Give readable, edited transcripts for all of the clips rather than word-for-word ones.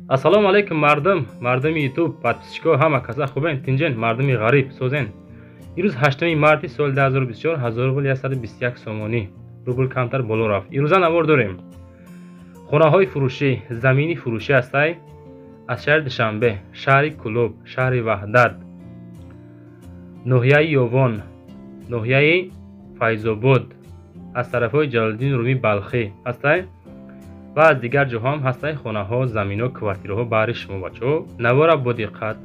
Ассалому алайкум мардум, мардуми YouTube, подписчико ҳама каса хубен, тинҷен, мардуми ғариб, созен. Ирӯз 8 марти соли 2024 1000 рубл 121 сомонӣ. Рубл камтар боло рафт. Ирӯза навор дорем. Хонаҳои фурӯшӣ, замини фурӯшӣ ҳастай аз шаҳри Душанбе, шаҳри Кӯлоб, шаҳри Ваҳдат, ноҳияи Ёвон, ноҳияи Файзобод, аз тарафҳои Ҷалолиддин Румӣ Балхӣ ҳастай ва аз дигар ҷоҳо ҳам ҳастай хонаҳо, заминҳо, квартираҳо баҳри шумо бачаҳо. Навора бо диққат,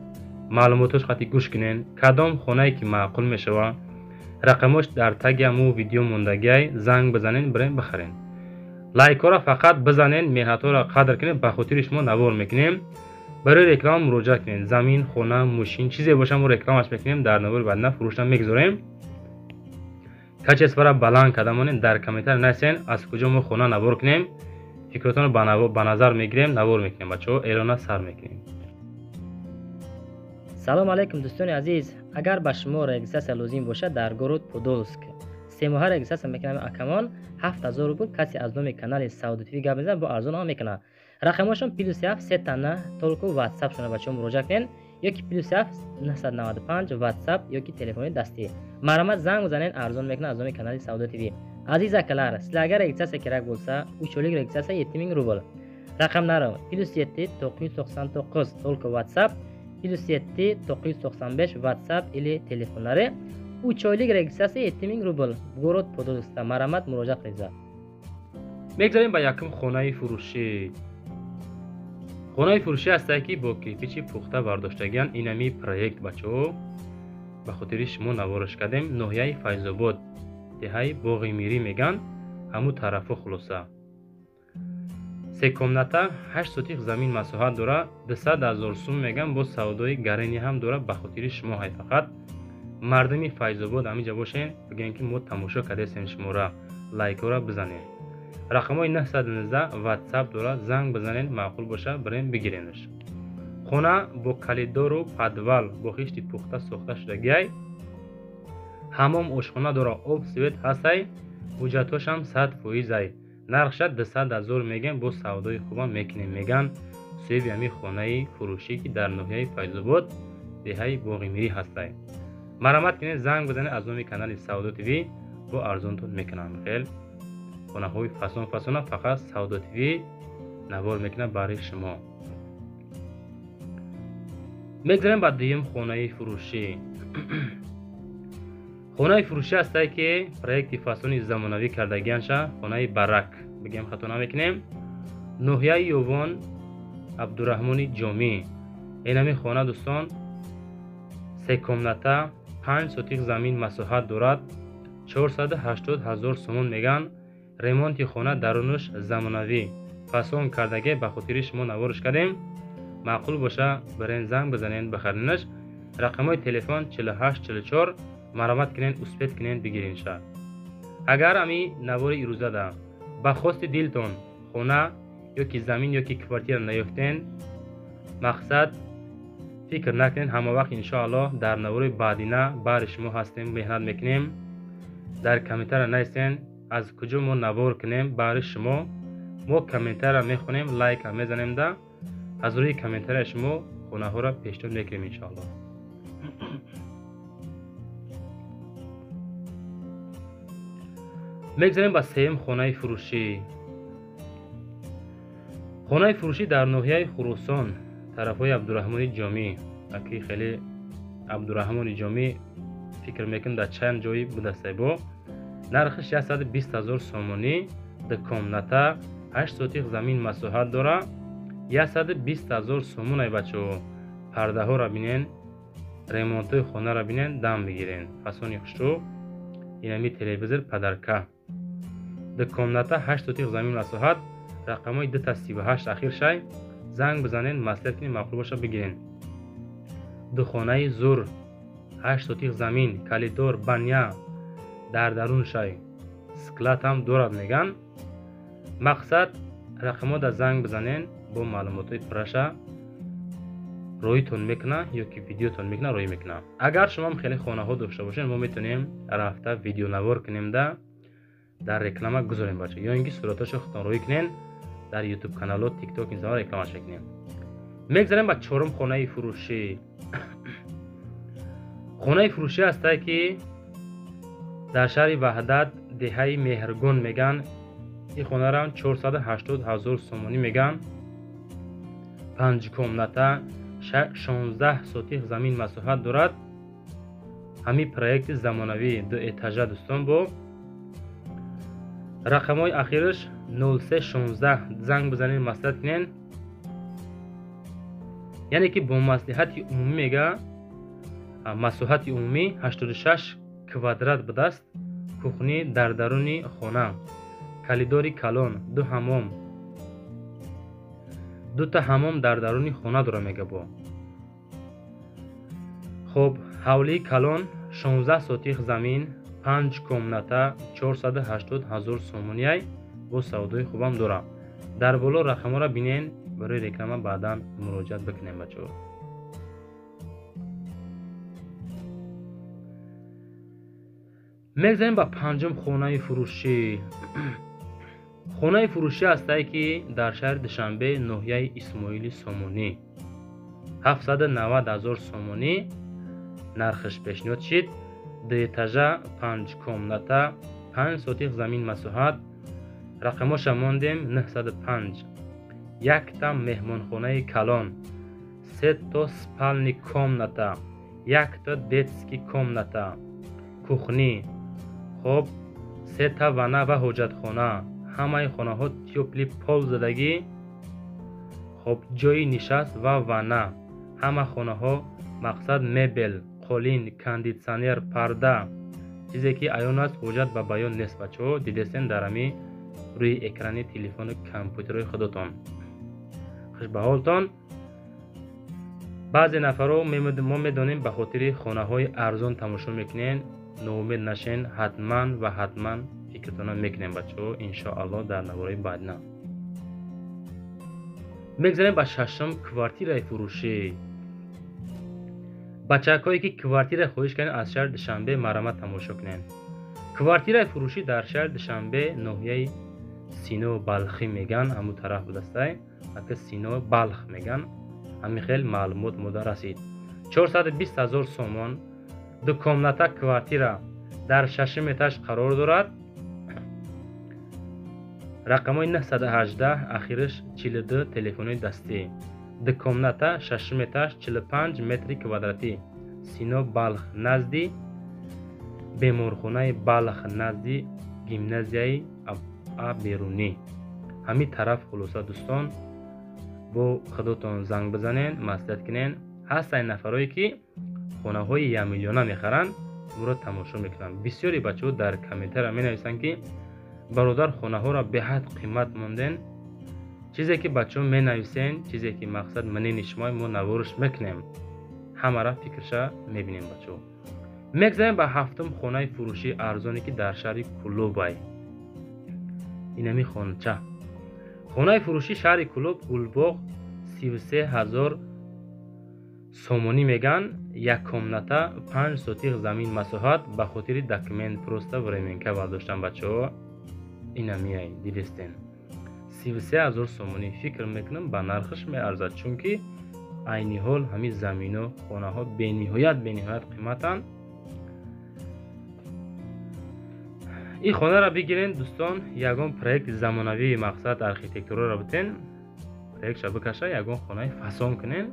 маълумотош қати гӯш кунен. Кадом хонае ки маъқул мешава, рақамош дар таги ҳамун видео мондагиай, занг бизанен, бирен бихарен. Лайкҳоро фақат бизанен, меҳнатҳоро қадр кунед, ба хотири шумо навор мекунем. Барои реклама муроҷиат кунед. Замин, хона, мошин, чизе боша мо рекламаш мекунем, дар навори баъдина фурӯшам мегузорем. Качествора баланд карда монем, дар комментария нависен аз куҷо мо хона навор кунем. Фикротонро ба назар мегирем, навор мекунем бачаҳо, эълона сар мекунем. Салом алайкум дӯстони азиз. Агар ба шумо регистратсия лозим бошад дар город Подолск се моҳа регистратсия мекунам акамон 7000 рубл. Касе аз номи канали Савдо ТВ гап мезанад, бо арзон ҳам мекунад. Рақамҳошон +7 сетана толку WhatsApp шона бачаҳо муроҷиат кунед ёки +7 995 WhatsApp ёки телефони дастӣ. Марҳамат занг бизанед, арзон мекунад аз номи канали Савдо ТВ. Aziz akalar, sizlarga registratsiya kerak bo'lsa, 3 oylik registratsiya 7000 rubl. Raqamlari +7 999 только WhatsApp, +7 995 WhatsApp или telefonlari. 3 oylik registratsiya 7000 rubl. Город Podolskda marhamat murojaat qilinglar. Мегзарем ба якум хонаи фурӯшӣ. Хонаи фурӯшӣ ҳастае ки бо кирпичи пухта бардоштагиан. Инами проект бачаҳо, ба хотири шумо навораш кардем. Ноҳияи Файзобод, деҳаи Боғи Мирӣ меган, ҳамун тарафо хулоса. Се комната, 8 сотих замин масоҳат дора, 200 000 сум меган, бо савдои гарени ҳам дора, ба хотири шумо ҳай фақат. Мардуми Файзобод ҳаминҷа бошен, бигӯем ки мо тамошо кардесем шумора, лайкҳоро бизанед. Рақамҳои 919 WhatsApp дора, занг бизанед, маъқул боша бирем бигиренаш. Хона бо калидору подвал бо хишти пухта сохта шудагиай. Ҳамом ошхона дора, об свет ҳастай, ҳуҷҷатҳошам 100%. Нархша 200 000 мегӯем, бо савдои хубам мекунем меган соҳиби ҳамин хонаи фурӯшӣ ки дар ноҳияи Файзобод, деҳаи Боғи Мирӣ ҳастай. Марҳамат кунед, занг бизанед аз номи канали Савдо ТВ, бо арзонтон мекунам. Хел хонаҳои фасон фасона фақат Савдо ТВ навор мекунад барои шумо. Мегзарем ба дуюм хонаи фурӯшӣ. Хонаи фурӯшӣ ҳастае ки проекти фасони замонавӣ кардагианша, хонаи барак бигем хато намекунем. Ноҳияи Ёвон, Абдураҳмони Ҷомӣ. Инами хона дӯстон се комната, 5 сотих замин масоҳат дорад, 480 000 сомон меган. Ремонти хона дарунаш замонавӣ фасон кардаге, ба хотири шумо наворш кардем. Маъқул боша бирен занг бизанен бихаренаш. Рақамҳои телефон 48 44. Марҳамат кунен, успет кунен, бигиренша. Агар ами навори ирӯзада ба хости дилтон хона ёки замин ёки квартира наёфтен, мақсад фикр накунен, ҳама вақт иншоаллоҳ дар навори баъдина баҳри шумо ҳастем, меҳнат мекунем. Дар комментария нависен аз куҷо мо навор кунем баҳри шумо. Мо комментария мехонем, лайка мезанем, да аз рӯи комментарияи шумо хонаҳоро пешниҳод мекунем иншоаллоҳ. Мегзарем ба сеюм хонаи фурӯшӣ. Хонаи фурӯшӣ дар ноҳияи Хуросон, тарафҳои Абдураҳмони Ҷомӣ. Аки хеле Абдураҳмони Ҷомӣ фикр мекунам дар чанд ҷои будастай бо. Нархиш 120 000 сомонӣ, ду комната, 8 сотих замин масоҳат дора, 120 000 сомон ай бачаҳо. Пардаҳоро бинен, ремонтҳои хонаро бинен, дам бигирен. Фасони хушрӯ, инами телевизор падарка. Ду комната, 8 сотих замин масоҳат, рақамҳои 238 ахир шай, занг бизанен, маслиҳат кунед, маъқул боша бигирен. Ду хонаи зур, 8 сотих замин, калидор, баня дар дарун шай, склад ҳам дорад меган. Мақсад рақамҳо да занг бизанен, бо маълумотҳои пурраша роитон мекуна ёки видеотон мекуна, роӣ мекуна. Агар шумоам хеле хонаҳо дошта бошед, мо метавонем рафта видеонавор кунем да дар реклама гузорем бача, ё ин ки суратҳошо худтон роӣ кунен, дар YouTube каналҳо, TikTok, Instagram рекламаш мекунем. Мегзарем ба чорум хонаи фурӯшӣ. Хонаи фурӯшӣ ҳастае, ки дар шаҳри Ваҳдат, деҳаи Меҳргон меган. Ин хонаро 480 ҳазор сомонӣ меган. 5 комната, 16 сотих замин масоҳат дорад. Ҳамин проекти замонавӣ 2 этажа дӯстон бо рақамҳои ахираш 0316 занг бизанед, маслиҳат кунед. Яъне ки бо маслиҳати умумӣ мега, масоҳати умумӣ 86 квадрат будаст. Кухни дар даруни хона, калидори калон, 2 ҳамом, 2 ҳамом дар даруни хона дора мега бо. Хоб, ҳавлии калон, 16 сотих замин, 5 комната, 480 ҳазор сомониай бо савдои хубам дора. Дар боло рақамҳоро бинен, барои реклама баъдан муроҷиат бикунем бачаҳо. Мегзарем ба панҷум хонаи фурӯшӣ. Хонаи фурӯшӣ ҳастае, ки дар шаҳри Душанбе, ноҳияи Исмоили Сомонӣ, 790 ҳазор сомонӣ нархш пешниҳод шид. 2 этажа, 5 комната, 5 сотих замин масоҳат. Рақамоша мондем 905. Якта меҳмонхонаи калон, 3 то спални комната, 1 детский комната, кухни, хоб, 3 та вана ва ҳоҷатхона. Ҳамаи хонаҳо тёпли пол задагӣ, хоб, ҷои нишаст ва вана. Ҳама хонаҳо мақсад мебел, қолин, кондитсионер, парда, чизе ки аён аст, ҳоҷат ба баён нест бачаҳо. Дидестен дар ҳами рӯи экрани телефону компютерҳои худатон. Хуш ба ҳолтон. Баъзе нафарҳо мо медонем ба хотири хонаҳои арзон тамошо мекунен. Ноумед нашен, ҳатман ва ҳатман фикртона мекунем бачаҳо, иншоаллоҳ дар навораи баъдина. Мегзарем ба шашум квартираи фурӯшӣ. Бачакҳое ки квартира хоҳиш кардем аз шаҳри Душанбе, марҳамат тамошо кунед. Квартираи фурӯшӣ дар шаҳри Душанбе, ноҳияи Сино Балхӣ меган, ҳамун тараф будастай, ака Сино Балх меган. Ҳамин хел маълумот мода расид. 420 ҳазор сомон, 2 комната квартира дар шашум этаж қарор дорад. Рақамҳои 918, ахираш 42, телефони дастӣ. 2 комната, шашум этаж, 45 метри квадратӣ. Сино Балх, назди беморхонаи Балх, назди гимназияи Берунӣ. Ҳамин тараф хулоса дӯстон, бо худотон занг бизанен, маслиҳат кунен. Ҳастанд нафарое ки хонаҳои 1 миллиона мехаранд, моро тамошо мекунанд. Бисёри бачаҳо дар комментария менависанд, ки бародар, хонаҳоро беҳад қимат монден. Чизе ки бачаҳо менависен, чизе ки мақсад мнени шумо, мо наворш мекунем. Ҳамаро фикрша мебинем бачаҳо. Мегзарем ба ҳафтум хонаи фурӯшии арзоне, ки дар шаҳри Кулобай. Инами хонача. Хонаи фурӯшии шаҳри Кулоб, Гулбоғ, 33 ҳазор сомонӣ меган. 1 комната, 5 сотих замин масоҳат. Ба хотири документ просто временка бардоштан бачаҳо. Инамиай дидестен. 33 ҳазор сомонӣ фикр мекунам ба нархаш меарзад, чунки айни ҳол ҳамин замино, хонаҳо бениҳоят қиматанд. Ин хонаро бигирен дӯстон, ягон проекти замонавии мақсад архитектураро битен, проектша бикаша, ягон хонаи фасон кунен,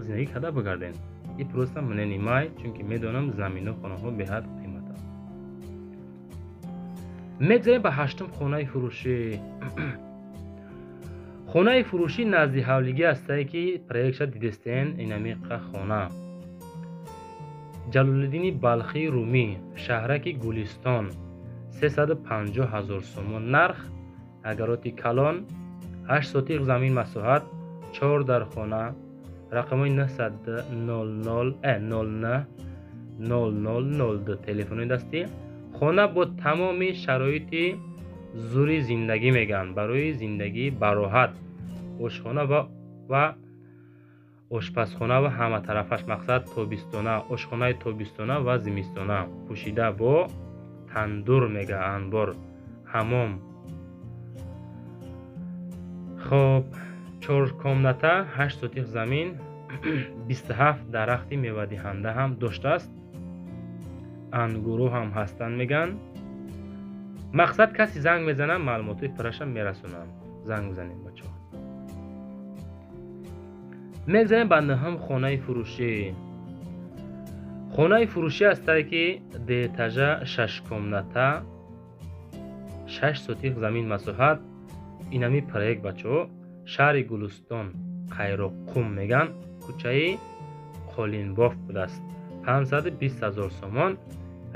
зиндагӣ карда бигарден. Ин просто мнени май, чунки медонам замино, хонаҳо беҳад қиматанд. Мегзарем ба ҳаштум хонаи фурӯшӣ. Хонаи фурӯшӣ назди ҳавлигӣ ҳастае, ки проектша дидестен. Инамиқа хона Ҷалолиддини Балхии Румӣ, шаҳраки Гулистон, 350 ҳазор сомон нарх. Агароти калон, 8 сотих замин масоҳат, 4 дар хона, рақамҳои 900 09 0002 телефони дастӣ. Хона бо тамоми шароити зури зиндагӣ меган, барои зиндагӣ бароҳат. Ошхона ва ошпазхона ва ҳаматарафаш, мақсад тобистона, ошхонаи тобистона ва зимистона, пӯшида бо тандур мега, анбор, ҳамом. Хоб, 4 комната, 8 сотих замин, 27 дарахти мевадиҳанда ҳам доштааст. Ангуру ҳам ҳастанд меган. Мақсад каси занг мезанам, маълумотҳои пурраша мерасонам. Занг бизанем бачаҳо. Мегзарем ба нӯҳум хонаи фурӯшӣ. Хонаи фурӯшӣ ҳастае ки деэтажа, 6 комната, 6 сотих замин масоҳат. Инами проект бачаҳо шаҳри Гулистон, Қайроққум меган, кӯчаи Қолинбоф будааст. 520 000 сомон.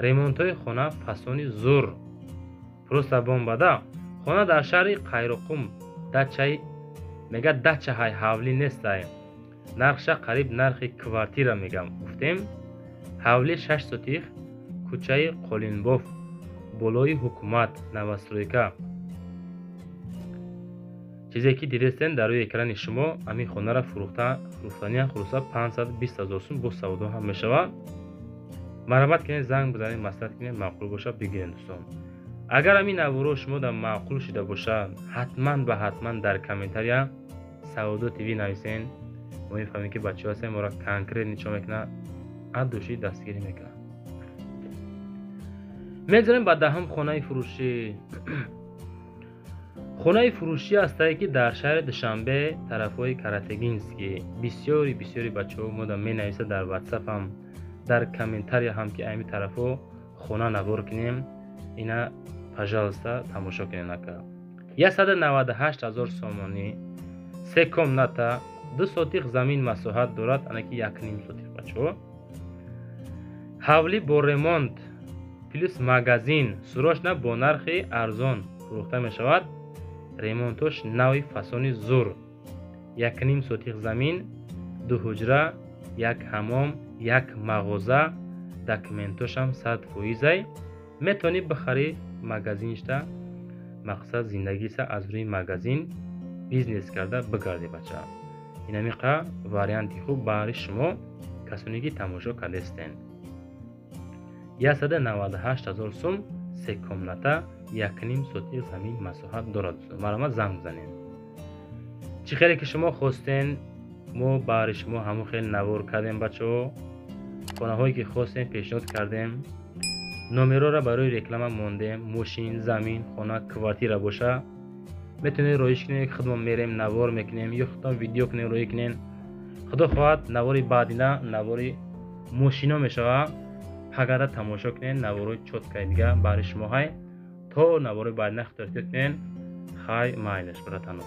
Ремонтҳои хона фасони зур, просто бомбада. Хона дар шаҳри Қайроққум, дачаи мега, дача ҳай, ҳавлӣ нестай. Нархша қариб нархи квартира мегам гуфтем. Ҳавли 6 сотих, кӯчаи Қолинбоф, болои ҳукумат, новостройка. Чизе ки дидестен дар рӯи экрани шумо, ҳамин хонаро фурӯхтаниям. Хулоса 520 000 сум бо савдо ҳам мешавад. Марҳамат кунед, занг бизанед, маслиҳат кунед, маъқул бошад бигиред дӯстон. Агар ҳамин наворо шумо дар маъқул шида бошад, ҳатман ба ҳатман дар комментария Савдо ТВ нависен. Мо мефаҳмем ки бачаҳо ҳастем, моро конкрет нишон мекунад, от души дастгирӣ мекунад. Мегзарем ба даҳум хонаи фурӯшӣ. Хонаи фурӯшӣ ҳастае ки дар шаҳри Душанбе, тарафҳои Каратегинский. Бисёри бисёри бачаҳо мода менависад дар ватсапам, дар комментария ҳам, ки ами тарафҳо хона навор кунем. Ина, пожалуйста, тамошо кунед ака. 198 000 сомонӣ, се комната, 2 сотих замин масоҳат дорад, анаки 1,5 сотих бачаҳо. Ҳавлӣ бо ремонт плюс магазин срочно бо нархи арзон фурӯхта мешавад. Ремонтош нави фасони зур, 1,5 сотих замин, ду ҳуҷра, як ҳамом, як мағоза. Документошам 100%-ай. Метавонӣ бихарӣ, магазиншта, мақсад зиндагиса аз рӯи магазин бизнес карда бигардӣ бача. Инамиқа варианти хуб баҳри шумо, касоне ки тамошо кардестен. 198 000 сум, се комната, 1,5 сотих замин масоҳат дорад. Марҳамат, занг бизанед. Чӣ хеле ки шумо хостен, мо баҳри шумо ҳамон хел навор кардем бачаҳо. Хонаҳое ки хостем, пешниҳод кардем. Номерора барои реклама мондем. Мошин, замин, хона, квартира боша, метавонед роиш кунед, худмон мерем, навор мекунем, ё худтон видео кунем, роӣ кунем. Худо хоҳад, навори баъдина навори мошино мешавад. Пагада тамошо кунед, наворои чёткаи дига баҳри шумо ҳай. То навори баъдина худоҳифзӣ кунед. Хай, майлаш, братано.